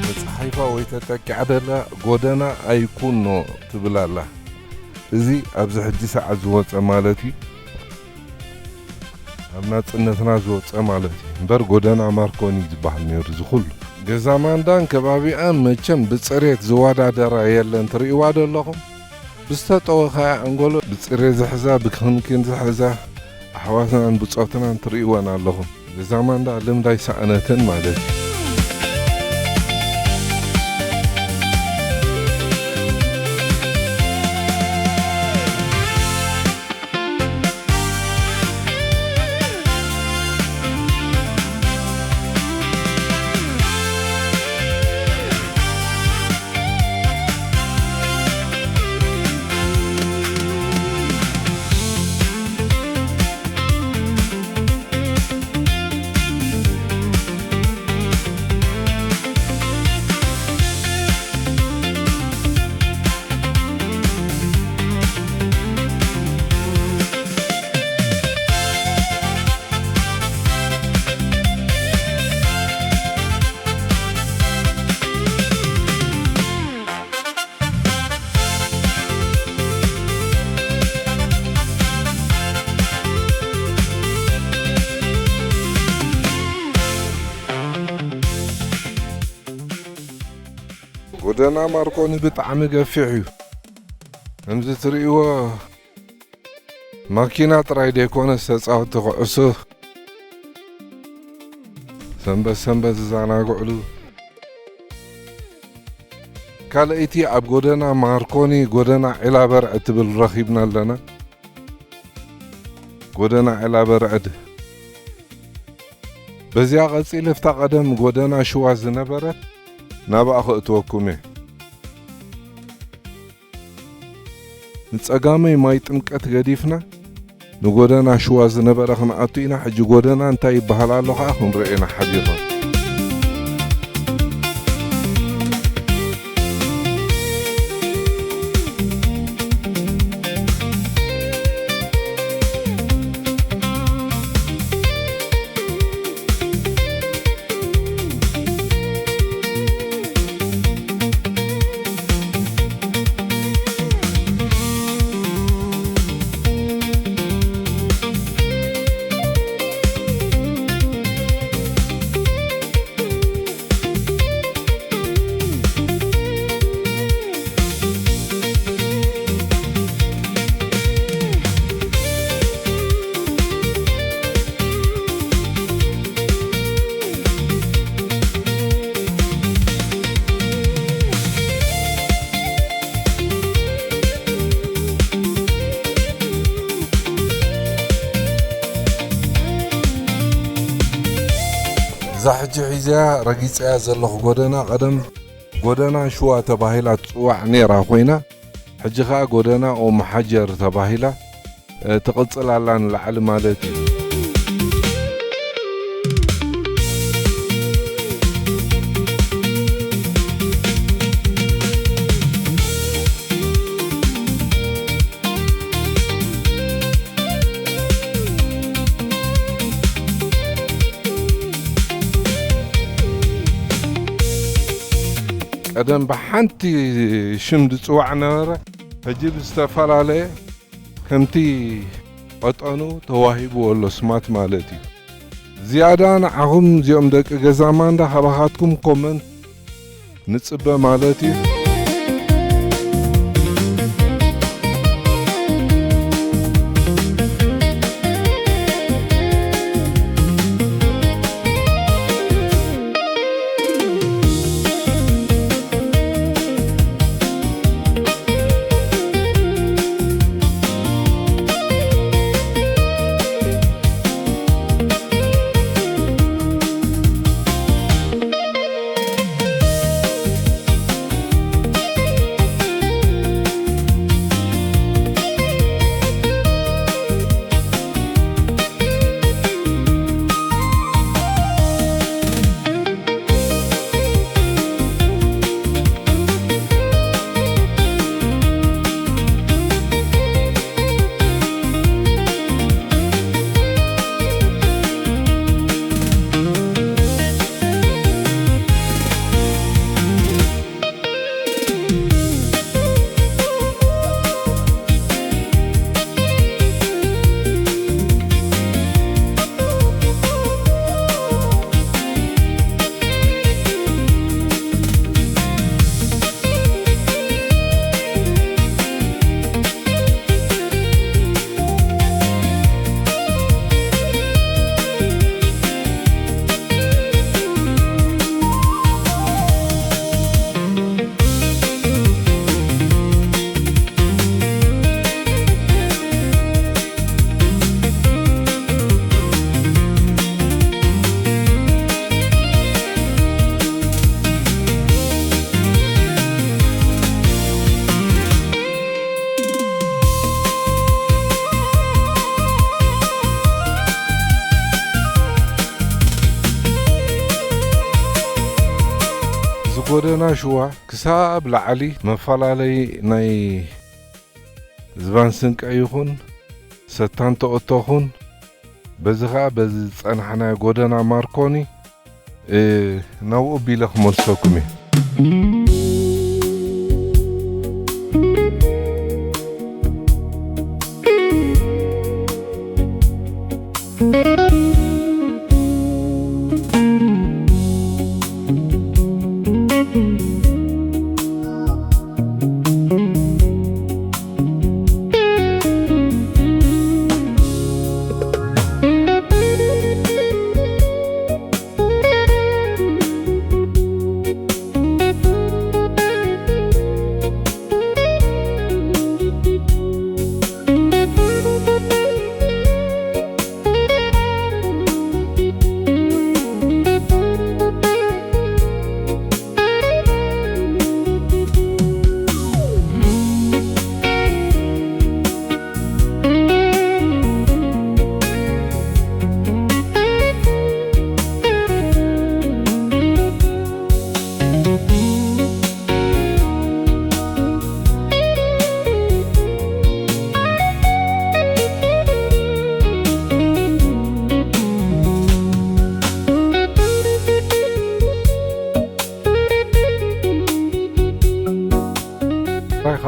ተጻሒፋ ወይ ተጠቂዓ ደላ ጎደና ኣይኩኖ ትብል ኣላ። እዚ ኣብዚ ሕጂ ሰዓት ዝወጸ ማለት እዩ። ኣብ ናጽነትና ዝወጸ ማለት እዩ። እምበር ጎደና ማርኮኒ ዝበሃል ነይሩ እዚ ኩሉ። ገዛ ማንዳን ከባቢኣን መቸም ብጽሬት ዝወዳደራ የለን። ትርእይዋ ዶ ኣለኹም? ብዝተጠወኸ ኣንጎሎ ብጽሬት ዝሕዛ፣ ብክንክን ዝሕዛ ኣሕዋትናን ብጾትናን ትርእይወን ኣለኹም። ገዛ ማንዳ ልምዳ ኣይሰኣነትን ማለት እዩ። ጎደና ማርኮኒ ብጣዕሚ ገፊሕ እዩ። ከምዚ ትርእይዎ ማኪና ጥራይ ዘይኮነስ ተጻወትቲ ኩዕሶ ሰንበት ሰንበት ዝዘናግዕሉ። ካልኣይቲ ኣብ ጎደና ማርኮኒ፣ ጎደና ዒላ በርዐ ትብል ረኺብና ኣለና። ጎደና ዒላ በርዐ ድ-፣ በዚኣ ቀጺለ፣ እፍታ ቀደም ጎደና ሽዋ ዝነበረት ናብኣ ከእትወኩም እየ። ንጸጋመይ ማይ ጥምቀት ገዲፍና፣ ንጎደና ሽዋ ዝነበረ ክንኣቱ ኢና። ሕጂ ጎደና እንታይ ይበሃል ኣሎ ኸኣ ክንርኢ ኢና ሓቢርና። እዛ ሕጂ ሒዘያ ረጊጸያ ዘለኹ ጎደና፣ ቀደም ጎደና ሽዋ ተባሂላ ትጽዋዕ ነይራ ኮይና፣ ሕጂ ኸኣ ጎደና ኦም ሓጀር ተባሂላ፣ እ፣ ትቕጽል ኣላ ንላዕሊ ማለት እዩ። ቀደም ብሓንቲ ሽም ዝጽዋዕ ነበረ፣ ሕጂ ብዝተፈላለየ ከምቲ ቀጠኑ ተዋሂብዎ ኣሎ ስማት ማለት እዩ። ዝያዳ ንዓኹም እዚኦም ደቂ ገዛ ማንዳ ካባኻትኩም ኮመንት ንጽበ ማለት እዩ። እዚ ጎደና ሽዋ ክሳብ ላዕሊ መፈላለዪ ናይ ዝባን ስንቀ ይኹን፣ ሰታን ተኦቶኹን፣ በዚ ኸኣ በዚ ዝጸናሕናዮ ጎደና ማርኮኒ፣ እ፣ ናብኡ ኣቢለ ክመልሰኩም እየ።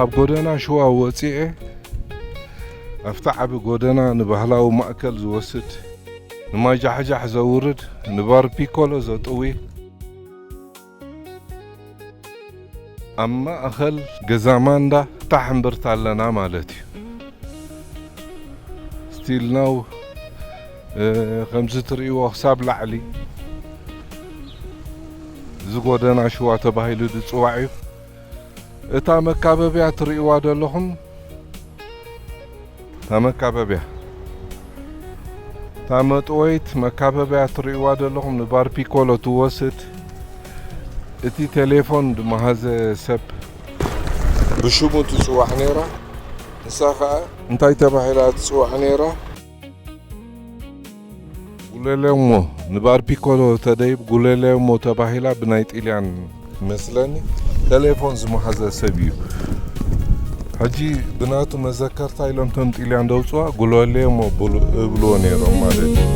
ኣብ ጎደና ሽዋ ወጺኤ፣ ኣብቲ ዓቢ ጎደና ንባህላዊ ማእከል ዝወስድ፣ ንማጃሕጃሕ ዘውርድ፣ ንባር ፒኮሎ ዘጥዊ፣ ኣብ ማእከል ገዛ ማንዳ ታሕ እምብርታ ኣለና ማለት እዩ። ስቲል ናው፣ እ፣ ከምዚ ትርእይዎ ክሳብ ላዕሊ እዚ ጎደና ሽዋ ተባሂሉ ዝጽዋዕ እዩ። እታ መካበብያ ትርእይዋ ዘለኹም፣ እታ መካበብያ፣ እታ መጥወይት መካበብያ ትርእይዋ ዘለኹም ንባር ፒኮሎ ትወስድ። እቲ ቴሌፎን ዝመሃዘ ሰብ ብሽሙ ትጽዋዕ ነይራ። ንሳ ኸኣ እንታይ ተባሂላ ትጽዋዕ ነይራ? ጉለሌሞ፣ ንባር ፒኮሎ ተደይብ ጉለሌሞ ተባሂላ ብናይ ጢልያን መስለኒ። ቴሌፎን ዝመሃዘ ሰብ እዩ። ሕጂ ብናቱ መዘከርታ ኢሎም ቶም ጢልያን ደውፅዋ ጉለሌሞ ብሉ-፣ እብልዎ ነይሮም ማለት እዩ።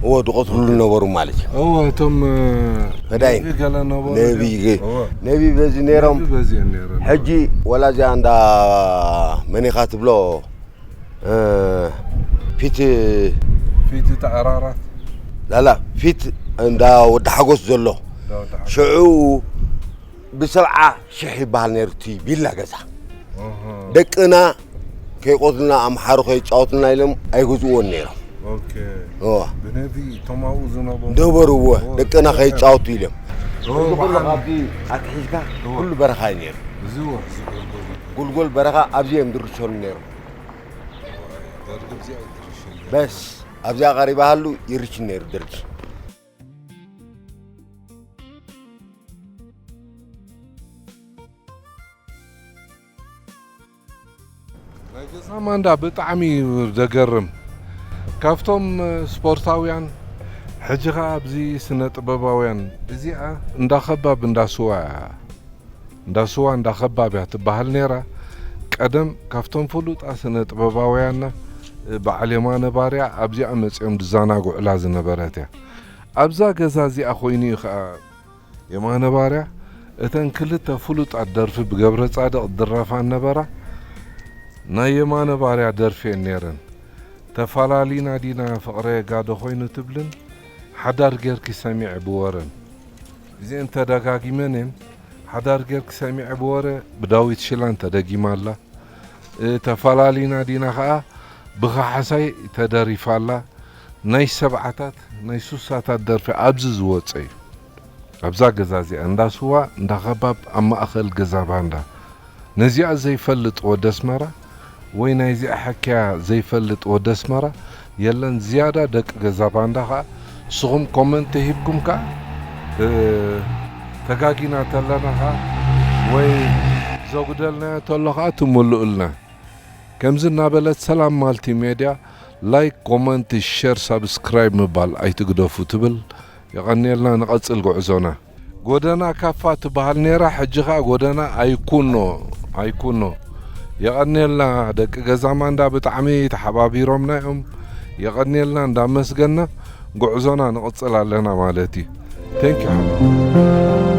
እዎ፣ ዝቐትሉ ነበሩ ማለት እዩ። እዎ፣ እቶም፣ እ፣ ፈዳይን። ነቢ ገለ ነበሩ ነቢ ድዮም? ገ-፣ እዎ። ነቢ በዚ ነይሮም። ነቢ በዚ እዮም ነይሮም። ሕጂ ወላ እዚኣ እንዳ መኒኻ ትብሎ፣ እ፣ ፊት ፊት ተኣራራት። ላላ፣ ፊት እንዳ ወዲ ሓጎስ ዘሎ። እንዳ ወዲ ሓጎስ። ሽዑ ብሰብዓ ሽሕ ይበሃል ነይሩ እቲ ቪላ ገዛ። ኣሃ። ደቅና ከይቆትሉና፣ ኣምሓሩ ከይጫወቱልና ኢሎም ኣይገዝእዎን ነይሮም። ኦኬ። እዋ። ብነዚ እቶም ኣብኡ ዝነበሩ ነበሩ፣ እወ። እወ። ደቅና ከይጫወቱ ኢሎም። እወ፣ እዚ ኩሉ መሓል-፣ ካብዚ ኣትሒዝካ እወ። ኩሉ በረኻ እዩ ነይሩ። እዚ እወ፣ እዚ እወ፣ እወ። ጉልጎል በረኻ ኣብዚ እዮም ዝርሸኑ ነይሮም። ደርጊ እዚኣ ይትርሽን ነይሩ። በስ፣ ኣብዚኣ ቀሪባ ሃሉ ይርሽን ነይሩ ደርጊ። ናይ ገዛ ማንዳ ብጣዕሚ እዩ ዘገርም። ካብቶም ስፖርታውያን፣ ሕጂ ኸኣ ኣብዚ ስነ ጥበባውያን፣ እዚኣ እንዳ ኸባብ እንዳ ስዋ እያ። እንዳ ስዋ እንዳ ኸባብ እያ ትበሃል ነይራ። ቀደም ካብቶም ፍሉጣ ስነ ጥበባውያንና በዓል የማነ ባርያ ኣብዚኣ መጺኦም ዝዘናግዑላ ዝነበረት እያ። ኣብዛ ገዛ እዚኣ ኮይኑ እዩ ኸኣ የማነ ባርያ እተን ክልተ ፍሉጣት ደርፊ ብገብረጻድቕ ዝድረፋ ነበራ። ናይ የማነ ባርያ ደርፊ እየን ነይረን። ተፋላሊና ዲና ፍቕረይ ጋዶ ኮይኑ ትብልን ሓዳር ጌርኪ ሰሚዐ ብወረን። እዚአን ተደጋጊመን እየን። ሓዳር ጌርኪ ሰሚዐ ብወረ ብዳዊት ሽላን ተደጊማ ኣላ። እ፣ ተፈላሊና ዲና ኸዓ ብኻሕሳይ ተደሪፋ ኣላ። ናይ ሰብዓታት ናይ ሱሳታት ደርፊ ኣብዚ ዝወፀ እዩ። ኣብዛ ገዛ እዚኣ እንዳ ስዋ እንዳ ኸባብ ኣብ ማእኸል ገዛ ባንዳ። ነዚኣ ዘይፈልጥ ወዲ ኣስመራ ወይ ናይዚኣ ሕክያ ዘይፈልጥ ወዲ ኣስመራ የለን። ዝያዳ ደቂ ገዛ ባንዳ ኸዓ ንስኹም ኮመንት ሂብኩም ከኣ፣ እ፣ ተጋጊና ተለና ኸዓ ወይ ዘጉደልናዮ ተሎ ኸዓ ትምልኡልና። ከምዚ እናበለት ሰላም ማልቲ ሜድያ ላይክ፣ ኮመንት፣ ሸር፣ ሳብስክራይብ ምባል ኣይትግደፉ ትብል። የቐንየልና፣ ንቐጽል ጉዕዞና። ጎደና ካፋ ትበሃል ነይራ፣ ሕጂ ኸኣ ጎደና ኣይኩኖ፣ ኣይኩኖ። የቐንየልና፣ ደቂ ገዛ ማንዳ ብጣዕሚ ተሓባቢሮምና እዮም። የቐንየልና፣ እንዳመስገና ጉዕዞና ንቕጽል ኣለና ማለት እዩ። Thank you ሓወይ።